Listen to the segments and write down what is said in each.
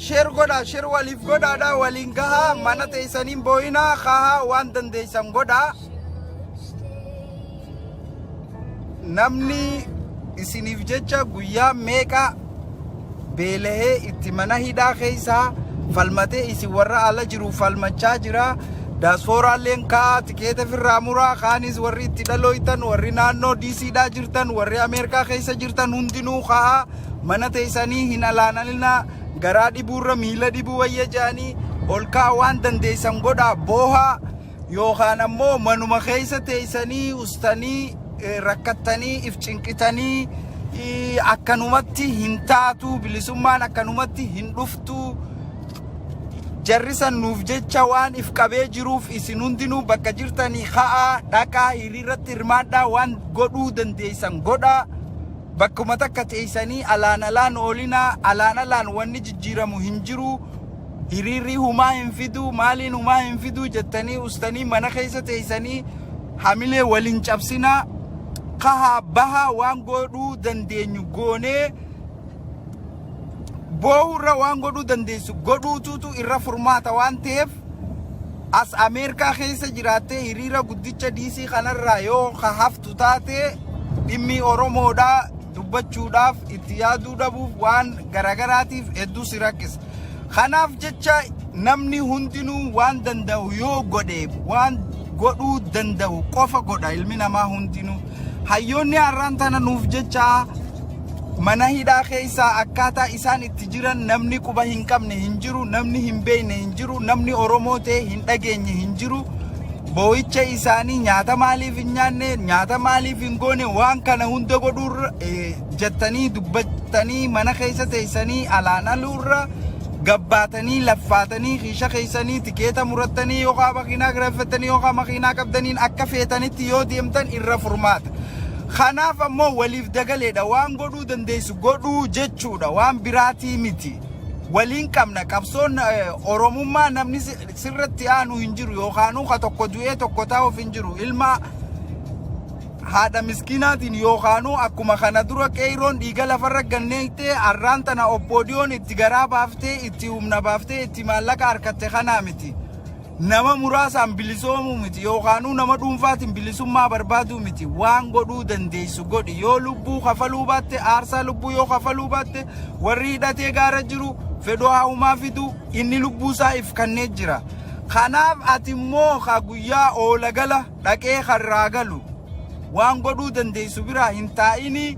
Share godhaa, share waliif godhaadha, waliin gahaa, mana teessaniin boo'inaa, kahaa waan dandeessan godhaa. Namni isiniif jecha guyyaa meeqa beelahee itti mana hidhaa keessaa falmatee isin warra ala jiru falmachaa jira. Daasfooraalleen kaa tikeeta firraa muraa kaanis warri itti dhalooytan warri naannoo DCdhaa jirtan warri Ameerikaa keessa jirtan hundinuu kaa mana teessanii hin alaanalinaa garaa dhibuurra miila dhibuu wayya jedhanii ol kaa waan dandeessan godhaa boohaa yookaan ammoo manuma keessa teessanii ustanii rakkattanii if cinqitanii akkanumatti hin taatu bilisummaan akkanumatti hin dhuftu jarri san nuuf jecha waan if qabee jiruuf isin hundinuu bakka jirtanii ka'aa dhaqaa hiriirratti hirmaadhaa waan godhuu dandeessan godhaa bakkuma takka teessanii alaan alaan oolinaa alaan alaan wanni jijjiiramu hin jiru hiriirri humaa hin fidu maaliin humaa hin fidu jettanii ustanii mana keessa teessanii hamilee waliin cabsinaa kahaa bahaa waan godhuu dandeenyu goonee boohurra waan godhuu dandeessu godhuututu irra furmaata waan ta'eef as Ameerikaa keessa jiraattee hiriira guddicha DC kanarraa yoo ka haftu taate dhimmi Oromoodhaa dubbachuudhaaf itti yaaduu dhabuuf waan garagaraatiif hedduu si rakkisa. Kanaaf jecha namni hundinuu waan danda'u yoo godhe waan godhuu danda'u qofa godha ilmi namaa hundinuu. Hayyoonni har'aan tana nuuf jecha mana hidhaa keessaa akkaataa isaan itti jiran namni quba hin qabne hin jiru, namni hin beekne hin jiru, namni Oromoo ta'e hin dhageenye hin jiru. Boo'icha isaanii nyaata maaliif hin nyaanne, nyaata maaliif hin goone waan kana hunda godhuurra jettanii dubbattanii mana keessa teessanii alaan aluurra gabbaatanii laffaatanii kiisha keessanii tikeeta murattanii yookaan makiinaa kireeffattanii yookaan makiinaa qabdaniin akka feetanitti yoo deemtan irra furmaata. Kanaaf ammoo waliif dagaleedha waan godhuu dandeessu godhuu jechuudha waan biraatii miti. Waliin qabna qabsoon Oromummaa namni sirratti aanu hin jiru yookaanuu ka tokko du'ee tokko taa'uuf hin jiru ilma haadha miskiinaatiin yookaanuu akkuma kana dura qeeyroon dhiiga lafarra ganneeytee arraan tana obboodiyoon itti garaa baaftee itti humna baaftee itti maallaqa harkatte kanaa miti. Nama muraasaan bilisoomuu miti yookaanuu nama dhuunfaatiin bilisummaa barbaaduu miti waan godhuu dandeessu godhi yoo lubbuu kafaluu baatte aarsaa lubbuu yoo kafaluu baatte warri hidhatee gaara jiru fedhoo haa'umaa fidu inni lubbuu isaa if kannee jira. Kanaaf ati immoo ka guyyaa oola gala dhaqee karraa galu waan godhuu dandeessu biraa hin taa'inii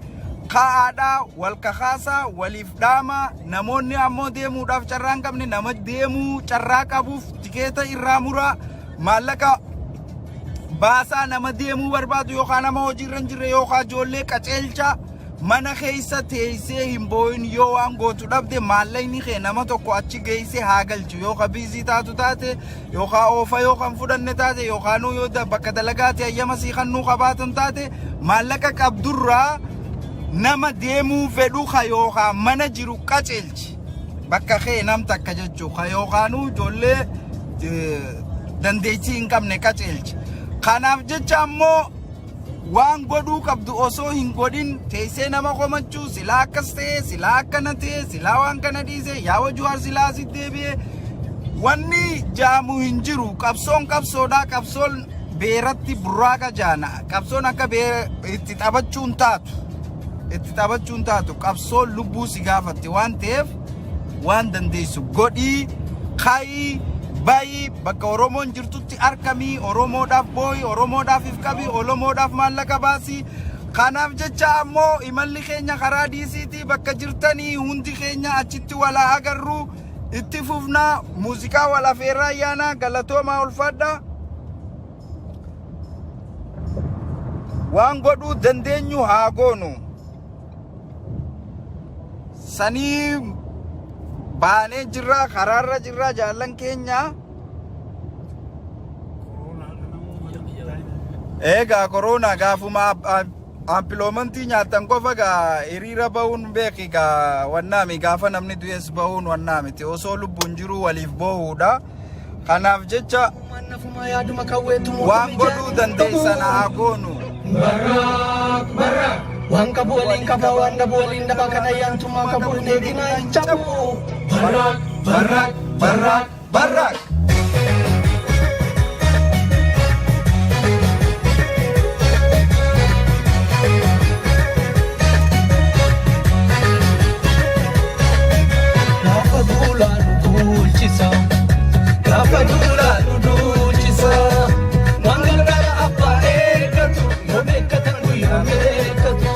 ka'aadhaa wal kakaasaa waliif dhaamaa namoonni ammoo deemuudhaaf carraa hin qabne nama deemuu carraa qabuuf tikeeta irraa muraa maallaqa baasaa nama deemuu barbaadu yookaan nama hojiirra hin jirre yookaan ijoollee qaceelchaa mana keessa teessee hin boo'in yoo waan gootu dhabde maallaqni kee nama tokko achi geessee haa galchu yookaan biizii taatu taate yookaan oofa yoo kan fudhanne taate yookaan yoo bakka dalagaati hayyama sii kannuu qabaatan taate maallaqa qabdurraa nama deemuu fedhu ka yookaan mana jiru qaceelchi bakka kee nam takka jechuu ka yookaanuu ijoollee dandeettii hin qabne qaceelchi. Kanaaf jecha ammoo waan godhuu qabdu osoo hin godhin teessee nama komachuu silaa akkas ta'e silaa akkana ta'e silaa waan kana dhiise yaa Jawaar silaa asitti deebi'e wanni jaamu hin jiru qabsoon qabsoodha qabsoon beeratti burraaqa jaana qabsoon akka itti taphachuun taatu itti taphachuun taatu qabsoon lubbuu si gaafatti waan ta'eef waan dandeessu godhii ka'ii bayii bakka Oromoon jirtutti arkamii Oromoodhaaf boo'i Oromoodhaaf if qabi Oromoodhaaf maallaqa baasii kanaaf jecha ammoo imalli keenya karaa DCT bakka jirtanii hundi keenya achitti walaa agarru itti fufnaa muuziqaa wal afeerraa ayyaanaa galatoomaa ulfaadha. Waan godhuu dandeenyu haa goonu. Sanii baanee jirra karaarra jirra jaallan keenya. Eegaa koroonaa gaafuma ampiloomantii nyaattan qofa gaa hiriira bahuun beeki gaa wannaami gaafa namni du'es bahuun wannaa miti osoo lubbuun jiruu waliif boohuudha. Kanaaf jecha waan godhuu dandeessan haa goonu. Waan qabu waliin qaba, waan dhabu waliin dhaba, kan ayyaantummaa qabu hin eeginaa hin cabu. Barraaq barraaq barraaq. Gaafa duulaa nu duulchisa. Gaafa duulaa nu duulchisa. Waan galgala abbaa eeggatu. Yoo beekkatan guyyaa beekkatu.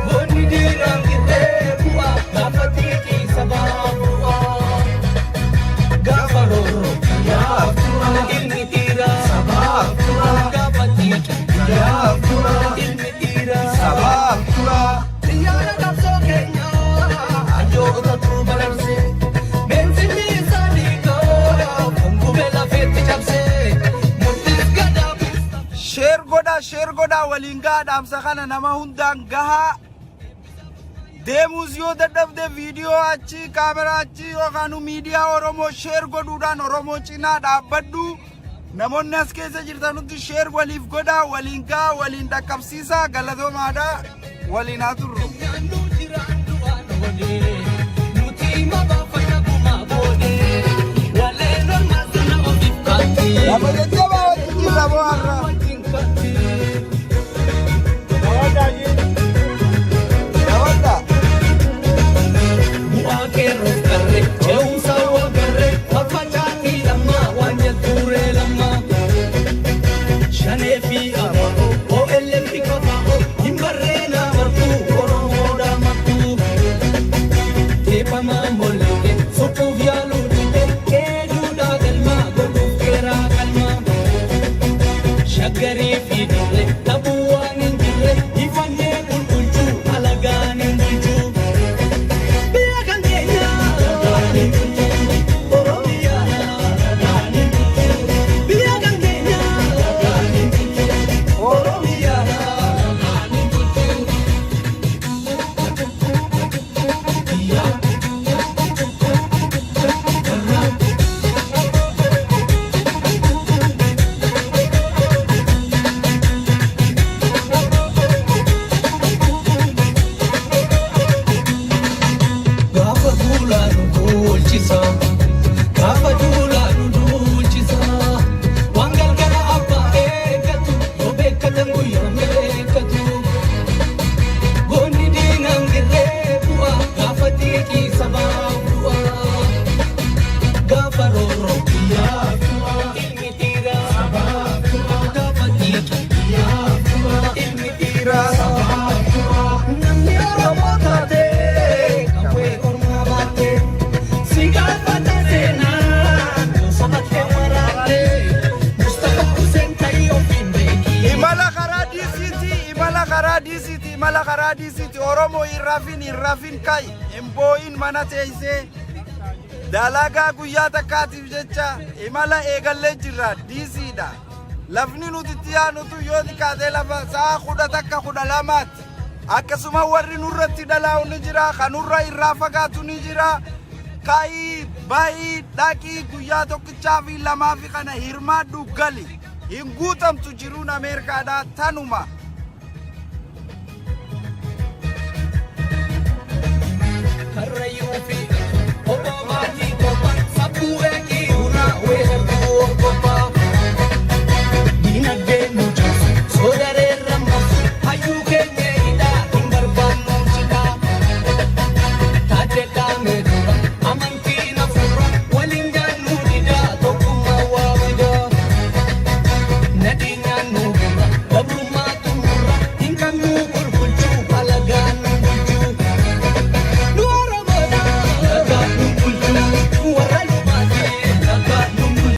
Goonni diinaan qixxee bu'a. Gaafa xiiqii sabaa bu'a. Gaafa roorroo biyyaaf tura. Ilmi dhiiraa sabaaf tura. Gaafa xiiqii biyyaaf tura. Ilmi dhiiraa Sabaaf tura. Xiyyaara qabsoo keenyaa hayyootatu baramse. Beensinni isaanii ka'oo gungumee lafeetti cabse. Murtiif gadaa buusa. Share godhaa, share godhaa, waliin gahaa. Dhaamsa kana nama hundaan gahaa. Deemuus yoo dadhabde, viidiyoo achi, kaameraa achi yookaan miidiyaa Oromoo share godhuudhaan Oromoo cinaa dhaabbadhu. Namoonni as keessa jirtan hundi share waliif godhaa, waliin gahaa, waliin dhaqqabsiisaa. Galatoomaadha, waliin haa turru. Nyaannu jiraan du'aan oole. Nuti mabaafata gumaa boode. Waleen ormaa sana ofiif kaatti. Nama jajjabaa wajjin jirra moo har'a. Wajjin kaatti. Daawwadhaa. Bu'aa qeerroof qarree ce'umsa wal garree faffacaatii lammaa waan jettuuree lammaa. Shanee fi ABO OLF KFO hin barreenaa martuu Oromoodhaa martuu. Teephamaa molleete suphuuf yaaluu dide qeeduudhaa galmaa godhuuf qeeraa qalmaa. Shaggarii fi dirree dhabuu waan hin jirre ifannee qulqulchuu alagaan hin bulchuu. Biyya kan keenya Oromiyaa, biyya kan keenya Oromiyaa. Gaafa duulaa nu duulchisa. Gaafa duulaa nu duulchisa. Waan galgala abbaa eeggatu. Yoo beekkatan guyyaa beekkatu. Goonni diinaan dirree bu'a. Gaafa xiiqii sabaa bu'a. Gaafa roorroo biyyaaf du'a. Ilmi dhiiraa sabaaf du'a. Gaafa xiiqii biyyaaf du'a. Ilmi dhiiraa sabaaf du'a. Namni Oromoo taate qawwee ormaa baatte. Si gaafata seenaa saba kee waraante. Mustafa Hussein ta'ii ofiin beeki. Imala karaa DCT, imala karaa DCT, imala karaa DCT. Oromoo, hin rafin, hin rafin, kai hin boo'in. Mana teessee dalagaa guyyaa takkaatiif jecha imala eegallee jirra. DC dha lafni nuti itti yaanutu. Yoo xiqqaatee lafa sa'a 11, 12tti. Akkasuma warri nurratti dhalaa'u ni jira, kanurra irraa fagaatu ni jira. Ka'ii, bahii, dhaqii, guyyaa tokkichaa fi lamaa fi kana hirmaadhu, gali. Hin guutamtu jiruun Ameerikaadhaa tanuma. Karrayyuu fi